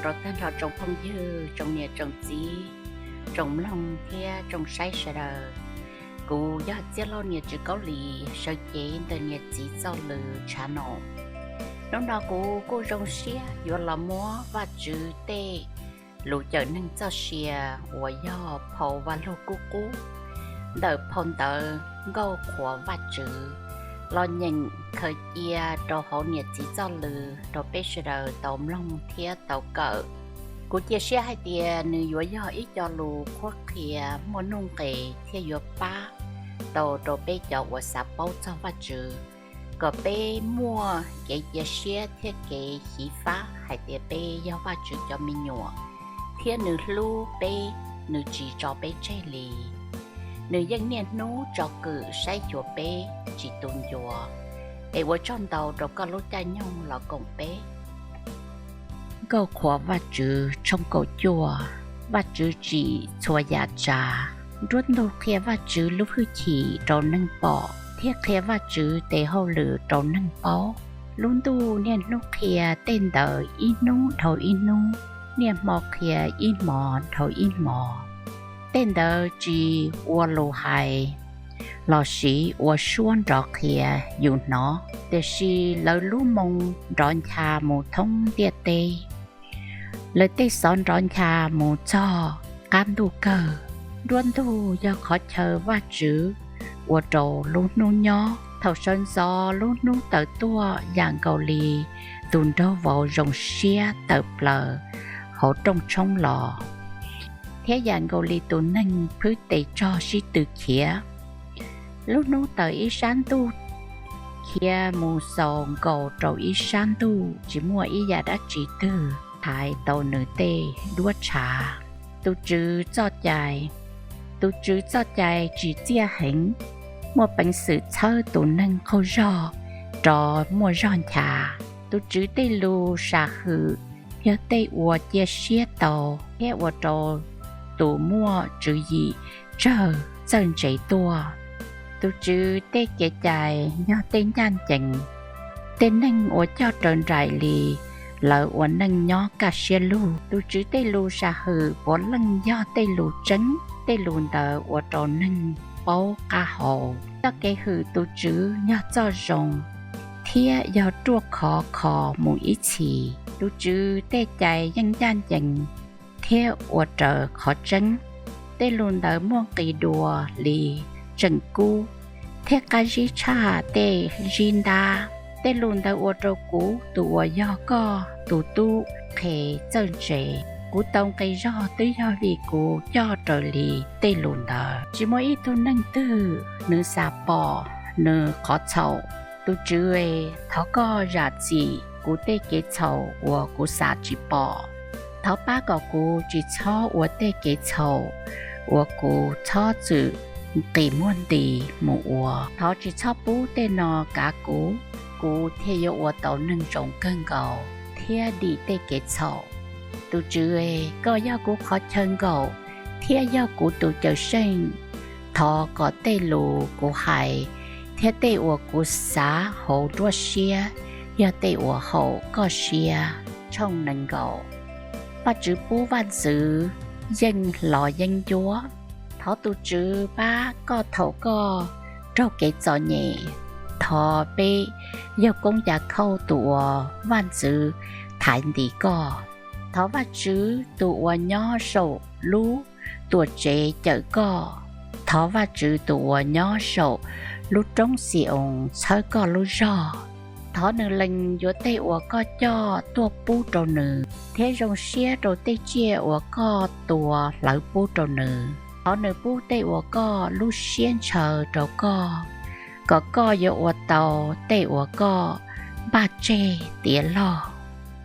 Rau tag nrho tsoom phooj ywg, tsoom niam tsoom txiv, tsoom mloog thiab tsoom saib sawv daws. Kuv yog Txiaj Lauj niam Tswv Kaub Lis, sawv cev ntawm niam txiv txoj lw tshav no. Hnub no kuv kuj zoo siab yuav los muab Vajtswv tej lus cawm neeg txoj sia uas yog phau Vajlug Kub Qub ntawm phau ntawv Nkauj Qhuas Vajtswv los nyeem khaws cia rau hauv niam txiv txoj lw rau peb sawv daws tau mloog thiab tau kawm. Kuv cia siab hais tias nws yuav yog ib co lus qhuab qhia muaj nuj nqes thiab yuav pab tau rau peb cov uas xav paub txog Vajtswv, kom peb muaj kev cia siab thiab kev xyiv fab hais tias peb yog Vajtswv cov me nyuam, thiab nws hlub peb, nws tsis tso peb tseg li. Nws yeej niaj hnub tsom kwm saib xyuas peb tsis tu ncua. Es ua tsaug ntau rau koj lub caij nyoog los koom peb. Nkauj Qhuas Vajtswv tshooj kaum cuaj. Vajtswv tsim txhua yam tsav. Nruab ntug qhia Vajtswv lub hwj chim rau neeg pom thiab qhia Vajtswv tes hauj lwm rau neeg paub. Lub ntuj niaj hnub qhia tej ntawd ib hnub dhau ib hnub, niaj hmo qhia ib hmo dhau ib hmo. Tej ntawd tsis ua lus hais lossis ua suab nrov qhia yus hnov, tiam sis lawv lub moo nrov ncha mus thoob ntiaj teb. Lawv tej xov nrov ncha mus txog qab ntuj kawg. Nruab ntug yog qhov chaw Vajtswv ua rau lub hnub nyob. Thaum sawv ntxov lub hnub tawm tuaj yam nkaus li tus nraug vauv zoo siab tawm plaws hauv rooj tshoob los, thiab yam nkaus li tus neeg phwb tes tsog sib tw khiav. Lub hnub tawm ib sab ntuj khiav mus xaus nkaus rau ib sab ntuj, tsis muaj ib yam dab tsi twg hais tau nws tej duab tshav. Tus Tswv txoj cai. Tus Tswv txoj cai tsim txiaj heev, muaj peev xwm txhawb tus neeg qaug zog rov muaj zog ncha. Tus Tswv tej lus sam hwm yog tej uas cia siab tau thiab ua rau tus muaj tswv yim tsawg txawj ntse tuaj. Tus Tswv tej kev cai yog tej ncaj ncees, tej neeg uas coj raws nraim li lawv ua neej nyob kaj siab lug. Tus Tswv tej lus sam hwm puav leej yog tej lus tseeb, tej lus ntawd ua rau neeg paub qab hau. Txoj kev hwm tus Tswv yog txoj zoo, thiab yog ruaj khov kho mus ib txhis. Tus Tswv tej cai yeej ncaj ncees thiab ua raws qhov tseeb. Tej lus ntawd muaj nqis dua li tseem kub, thiab qab zib tshaj tej zib ntab. Tej lus ntawd ua rau kuv tus uas yog koj tus tub qhe txawj ntse. Kuv tau nqi zog twb yog vim kuv coj raws li tej lus ntawd. Tsis muaj ib tug neeg twg nws xav pom nws qhov txhaum. Tus Tswv, thov koj zam txim kuv tej kev txhaum uas kuv xav tsis pom. Thov pab kom kuv tsis txhob ua tej kev txhaum uas kuv txhob txwm nqis muag nti mus ua. Thov tsis txhob pub tej no kav kuv, kuv thiaj yuav ua tau neeg zoo kawg nkaus thiab dim tej kev txhaum. Tus Tswv, koj yog kuv qhov chaw nkaum thiab yog kuv tus Cawmseej. Thov kom tej lus kuv hais thiab tej uas kuv xav hauv nruab siab yog tej uas haum koj siab. Tshooj nees nkaum. Vajtswv pub vaj ntxwv yeej hlo yeeb ncuab. Thov tus Tswv pab koj thaum koj raug kev txom nyem. Thov peb yawg koob Yakhauj tus uas vaj ntxwv thaiv ntis koj. Thov Vajtswv tus uas nyob saum lub Tuamtsev cawm koj. Thov Vajtswv tus uas nyob saum lub Roob Xi-oos txhawb koj lub zog. Thov nws lees yuav tej uas koj coj tuaj pub rau nws, thiab zoo siab rau tej tsiaj uas koj tua hlawv pub rau nws. Thov nws pub tej uas koj lub siab ntshaw rau koj, kom koj yuav ua tau tej uas koj npaj tseg tiav log.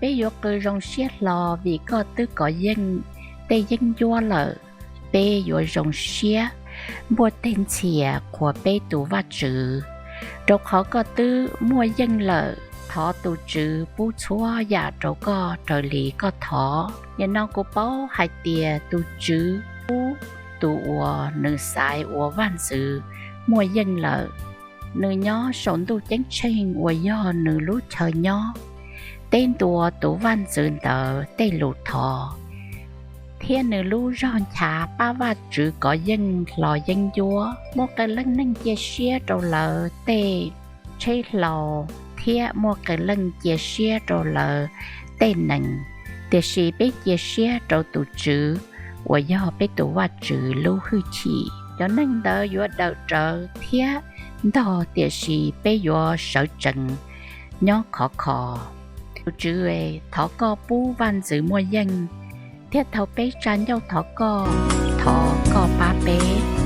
Peb yuav qw zoo siab hlo vim koj twb kov yeej tej yeeb ncuab lawm. Peb yuav zoo siab npuaj teg ntxhias qhuas peb tus Vajtswv, rau qhov koj twb muaj yeej lawm. Thov tus Tswv pub txhua yam rau koj raws li koj thov. Nim no kuv paub hais tias tus Tswv pub tus uas nws xaiv ua vaj ntxwv muaj yeej lawm. Nws nyob saum ntuj ceeb tsheej uas yog nws lub chaw nyob, teb ntua tus vaj ntxwv ntawd tej lus thov, thiab nws lub zog nchav pab Vajtswv kov yeej hlo yeeb ncuab. Muaj qee leej neeg cia siab rau lawv tej tsheb hlau, thiab muaj qee leej cia siab rau lawv tej nees, tiam sis peb cia siab rau tus Tswv uas yog peb tus Vajtswv lub hwj chim. Cov neeg ntawd yuav dawm rawv thiab ntog, tiam sis peb yuav sawv tsees nyob khov kho. Tus Tswv, thov koj pub vaj ntxwv muaj yeej, thiab thaum peb tsa ncauj thov koj, thov koj pab peb.